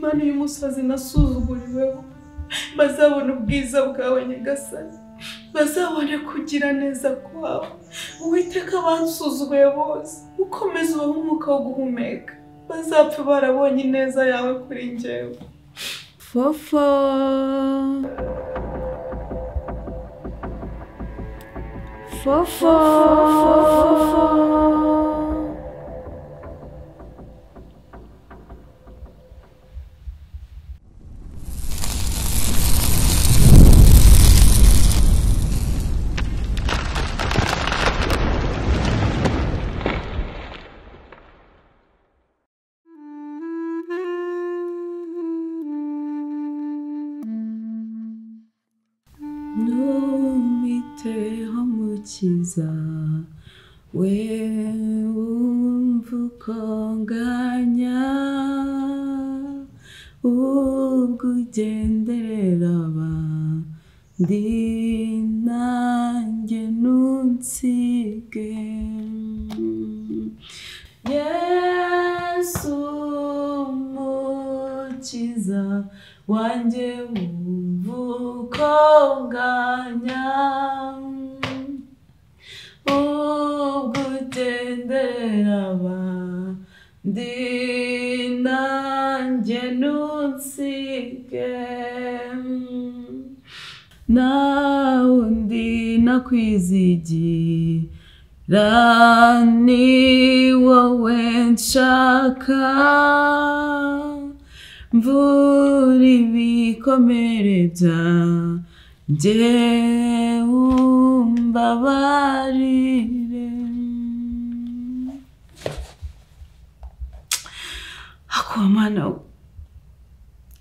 Mana uyu musozi nasuzuguriweho, bazabona ubwiza bwawe Nyagasani, bazabone kugira neza kwawe. Uwiteka bansuzuguye bose, ukomeze ubahe umwuka wo guhumeka, bazapfa barabonye ineza yawe kuri njyewe. Fofo Fofo Numiteho mukiza we wumva uko nganya, ubwo ugenderera abandi nanjye ntunsige. Yesu mukiza wanjye wumva uko nganya, ubwo ugenderera abandi nanjye ntunsige. Nawundi nakwizigira ni wowe nshaka, mvura ibikomere byanjye umbabarire. Akuba Mana,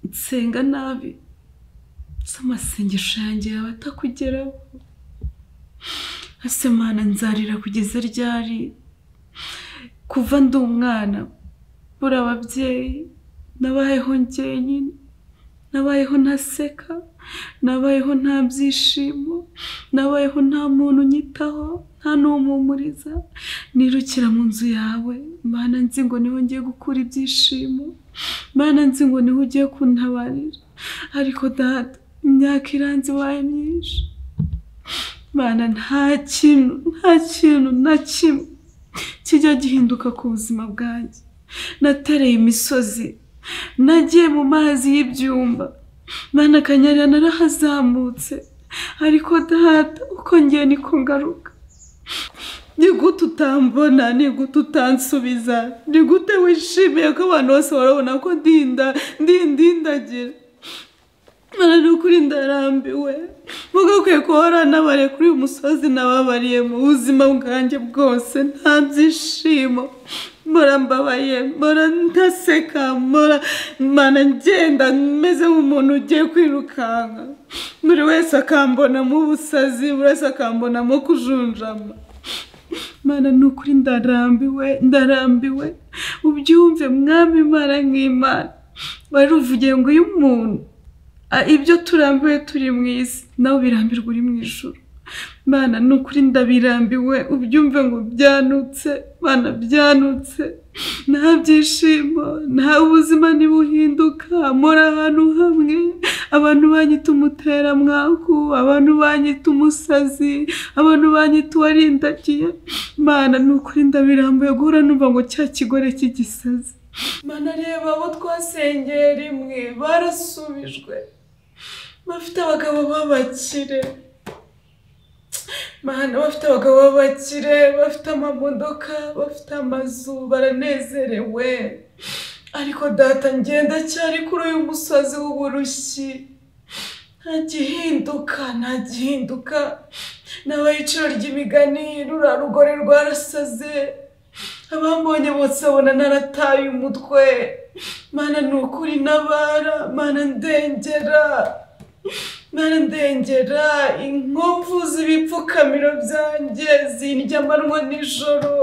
nsenga nabi, amasengesho yanjye yaba atakugeraho. Ese Mana nzarira kugeza ryari? Kuva ndi umwana buri ababyeyi, nabayeho njyenyine, nabayeho ntaseka, nabayeho nta byishimo, nabayeho nta muntu unyitaho, nta n'umpumuriza. Nirukira mu nzu yawe Mana, nzi ngo niho ngiye gukura ibyishimo, Mana nzi ngo niho ugiye kuntabarira. Ariko Data, imyaka iranze ibaye myinshi Mana, nta kintu na kimwe kijya gihinduka ku buzima bwanjye. Natereye imisozi, nagiye mu mazi y'ibyumba Mana, Kanyarira narahazamutse, ariko Data uko ngiye niko ngaruka. Ni gute utambona? Ni gute utansubiza? Ni gute wishimiye ko abantu bose barabona ko ndindagira? Mana ni ukuri ndarambiwe, mugakwiye kuba nabariye kuri uyu musozi nababariye mu buzima bwanjye bwose, nta byishimo, mpora mbabaye, mpora ntaseka, mpora Mana ngenda meze nk'umuntu ugiye kwirukanka, buri wese akambonamo ubusazi, buri wese akambonamo kujunjama. Mana ni ukuri ndarambiwe, ndarambiwe. Ubyumve Mwami Imana nk'Imana, wari uvugiye ngo uyu muntu ibyo turambiwe turi mu isi, nawe birambirwa uri mu ijuru. Mana ni ukuri ndabirambiwe, ubyumve ngo byanutse Mana, byanutse, nta byishimo, nta buzima ntibuhinduka, mpora ahantu hamwe, abantu banyita umuteramwaku, abantu banyita umusazi, abantu banyita uwarindagiye. Mana ni ukuri ndabirambiwe guhora numva ngo cya kigore cy'igisazi. Mana reba abo twasengeye rimwe barasubijwe, bafite abagabo b'abakire Mana, bafite abagabo b'abakire, bafite amamodoka, bafite amazu, baranezerewe. Ariko Data ngenda cyari kuri uyu musozi w'uburushyi, nta gihinduka, nta gihinduka. Nabaye iciro ry'imigani, ruriya rugore rwarasaze, abambonye bose babona narataye umutwe. Mana ni ukuri nabara, Mana ndengera, Mana ndengera, inkovu z'ibipfukamiro byanjye zindya amanywa nijoro.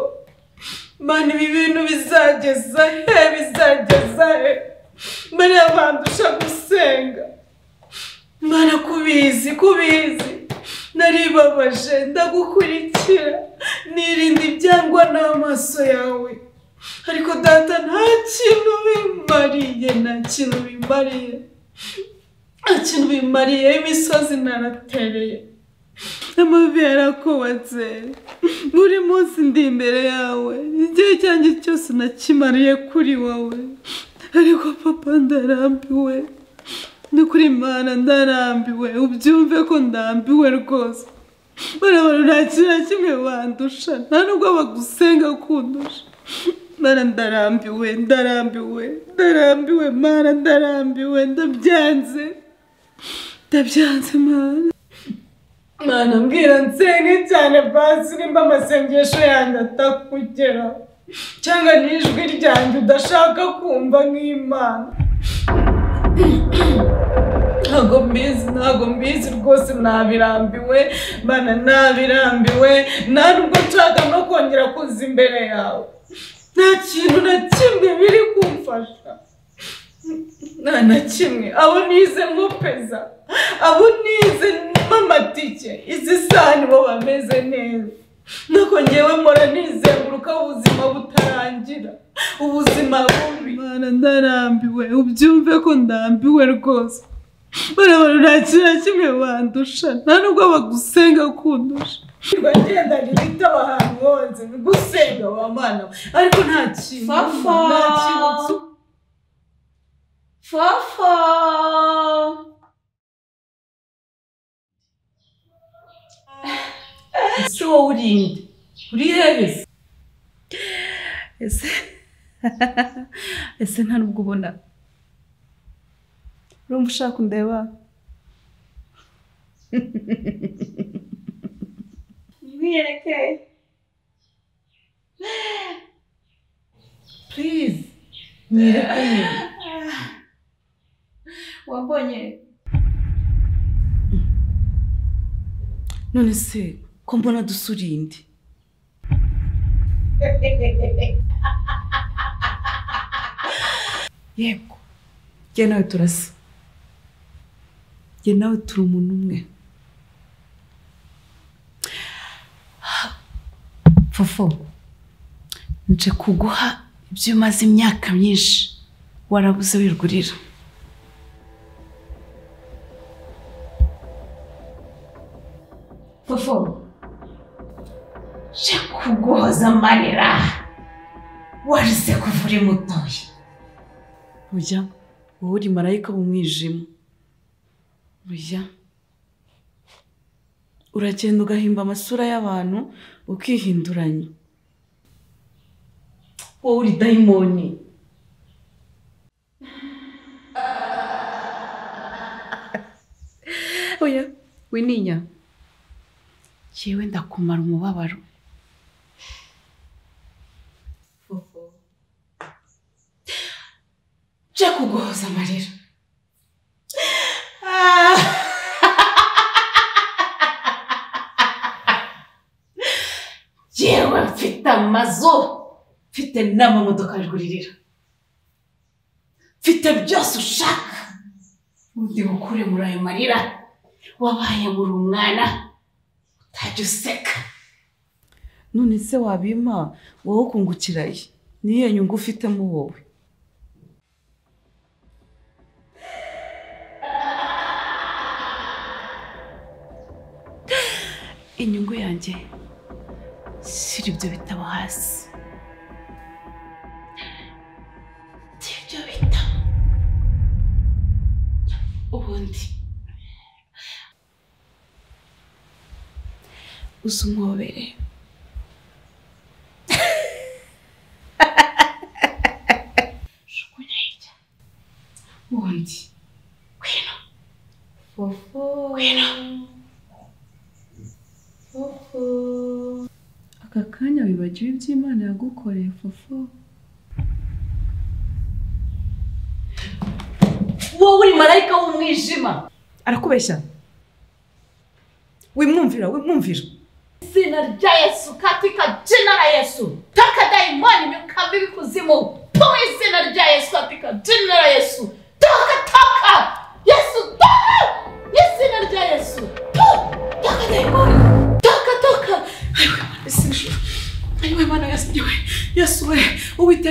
Mana ibi bintu bizageza he? Bizageza he? Mana bandusha gusenga Mana, kubizi kubizi, naribabaje ndagukurikira, nirinda ibyangwa n'amaso yawe. Ariko data nta kintu bimariye, nta kintu bimariye, nta kintu bimariye. Imisozi naratereye, amavi yarakubatse, buri munsi ndi imbere yawe, igihe cyanjye cyose nakimariye kuri wowe. Ariko papa ndarambiwe, ni kuri Imana ndarambiwe, ubyumve ko ndambiwe rwose. Barabona nta kintu na kimwe bandusha, nta nubwo bagusenga kundusha. Mana ndarambiwe, ndarambiwe, ndarambiwe, Mana ndarambiwe, ndabyanze, ndabyanze Mana. Mana mbwira nsenge cyane basi, nimba amasengesho yanjye atakugeraho cyangwa n'ijwi ryanjye udashaka kumva nk'Imana. Ntago mbizi, ntago mbizi rwose, nabirambiwe Mana, nabirambiwe, nta nubwo nshaka no kongera kuza imbere yawe. Nta kintu na kimwe biri kumfasha, nta na kimwe. Abo nize nkopeza, abo nize amatike, izi saha nibo bameze neza. Nuko ngewe mpora nizenguruka ubuzima butarangira, ubuzima bubi. Mana ndarambiwe, ubyumve ko ndambiwe rwose. Barabona nta kintu na kimwe bandusha, nta nubwo bagusenga kundusha. Ngenda ibitabo ahantu hose gusenga wa Mana, ariko nta kintu, nta kintu. Fafa, ese wowe urinde uri hehe? Ese ese nta nubwo ubona, urumva ushaka undeba? Mwiyereke please, mwiyereke. Wambonye? None se ko mbona dusurinde? Yego, jye nawe turasa, jye nawe turi umuntu umwe. Fofo, nje kuguha ibyo umaze imyaka myinshi warabuze wirgurira. Fofo, nje kuguhoza amarira warize kuva uri mutoya. Oya, wowe uri marayika mu mwijima. Oya, uragenda ugahimba amasura y'abantu ukihinduranya. Wowe uri dayimoni. Oya, wininya, jewe ndakumara umubabaro. Fofo, nje kuguhoza amarira. Jewe mfite amazu, mfite n'amamodoka ajuguririra, mfite byose ushaka, undi bukure muri ayo marira wabaye muri umwana utajya useka. None se wabimpa wowe kungukiraye? Niyo nyungu ufitemo wowe? Inyungu yanjye, shyira ibyo bitabo hasi. Ibyo bitabo ubundi uza umwobere. Jugunya hirya. Ubundi ngwino. Fofo, ngwino. Fofo, aka kanya wibagiwe ibyo Imana yagukoreye Fofo. Wowe uri marayika w'umwijima. Arakubeshya, wimwumvira, wimwumvira. Izina rya Yesu, katika jina la Yesu, taka daimoni mikambi bikuzimu, mu izina rya Yesu, katika jina la Yesu, toka toka, Yesu toka, izina rya Yesu, toka daimoni, toka toka. Ayiwe Mana, Yesu we, Yesu we, Uwiteka.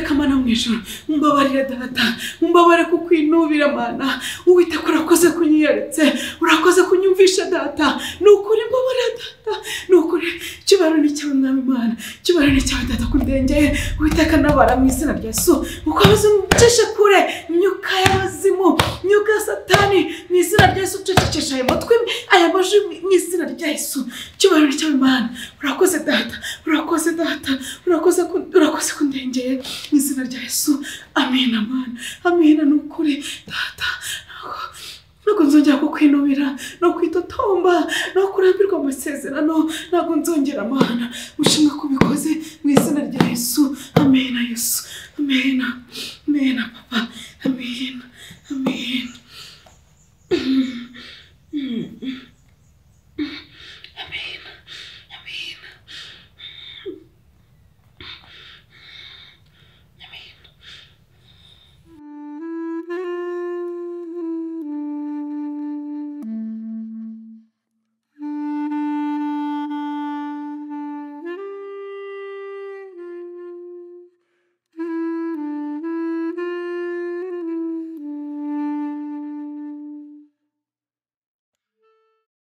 ijuru, umbabarire data, umbabarire kukwinubira Mana. Uwiteka urakoze kunyiyeretse, urakoze kunyumvisha data. Ni ukuri mbabarira data, ni ukuri icyubahiro ni cyawe Mwami Mana, icyubahiro ni cyawe data kundengeye. Uwiteka nabara mu izina rya Yesu, ukomeze umucishe kure imyuka y'abazimu, imyuka ya Satani mu izina rya Yesu. Ucecekesha aya matwi, aya majwi mu izina rya Yesu. Icyubahiro ni cyawe Mana, urakoze data, urakoze data, urakoze kundengeye mu izina rya Yesu. Amina Mana, amina. Ni ukuri data, ntabwo nzongera kukwinubira no kwitotomba no kurambirwa amasezerano, ntabwo nzongera Mana. Ushimwe kubikoze mu izina rya Yesu. Amina Yesu, amina, amina papa, amina, amina.